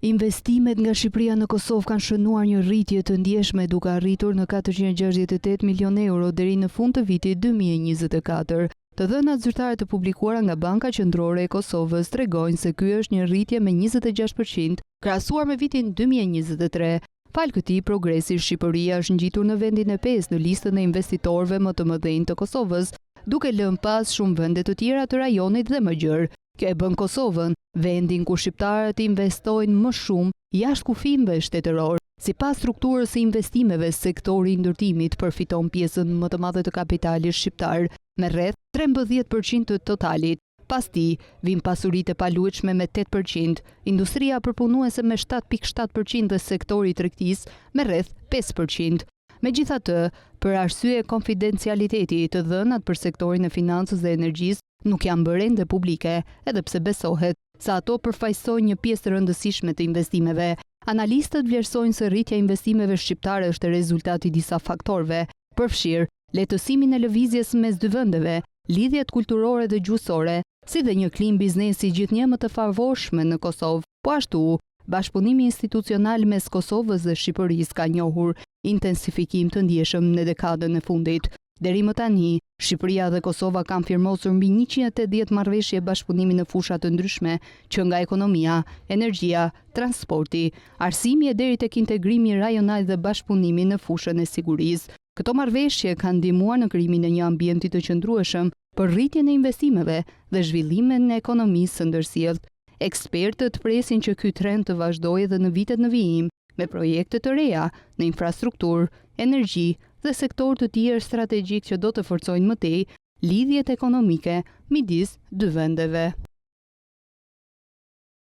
Investimet nga Shqipëria në Kosovë kanë shënuar një rritje të ndjeshme duke arritur në 468 milionë euro deri në fund të vitit 2024. Të dhënat zyrtare të publikuara nga Banka Qendrore e Kosovës tregojnë se ky është një rritje me 26% krahasuar me vitin 2023. Falë këtij progresi, Shqipëria është ngjitur në vendin e pestë në listën e investitorëve më të mëdhenj të Kosovës, duke lënë pas shumë vende të tjera të rajonit dhe më gjerë. Kjo e bën Kosovën vendin ku shqiptarët investojnë më shumë jashtë kufijve shtetëror. Sipas strukturës së investimeve, sektori i ndërtimit përfiton pjesën më të madhe të kapitalit shqiptar, me rreth 13% të totalit. Pas tij, vijnë pasuritë e paluajtshme me 8%, industria përpunuese me 7.7% dhe sektori i tregtisë me rreth 5%. Megjithatë, për arsye konfidencialiteti, të dhënat për sektorin e financës dhe energjisë nuk janë bërë ende publike, edhe pse besohet se ato përfaqësojnë një pjesë të rëndësishme të investimeve. Analistët vlerësojnë se rritja e investimeve shqiptare është rezultat i disa faktorëve, përfshirë lehtësimin e lëvizjes mes dy vendeve, lidhjet kulturore dhe gjuhësore, si dhe një klimë biznesi gjithnjë më të favorshme në Kosovë. Po ashtu, bashkëpunimi institucional mes Kosovës dhe Shqipërisë ka njohur intensifikim të ndjeshëm në dekadën e fundit. Deri më tani, Shqipëria dhe Kosova kanë firmosur mbi 180 marrëveshje bashkëpunimi në fusha të ndryshme, që nga ekonomia, energjia, transporti, arsimi e deri tek integrimi rajonal dhe bashkëpunimi në fushën e sigurisë. Këto marrëveshje kanë ndihmuar në krijimin e një ambienti të qëndrueshëm për rritjen e investimeve dhe zhvillimin e ekonomisë së ndërsjelltë. Ekspertët presin që ky trend të vazhdojë edhe në vitet në vijim me projekte të reja në infrastrukturë, energji dhe sektorë të tjerë strategjik që do të forcojnë më tej lidhjet ekonomike midis dy vendeve.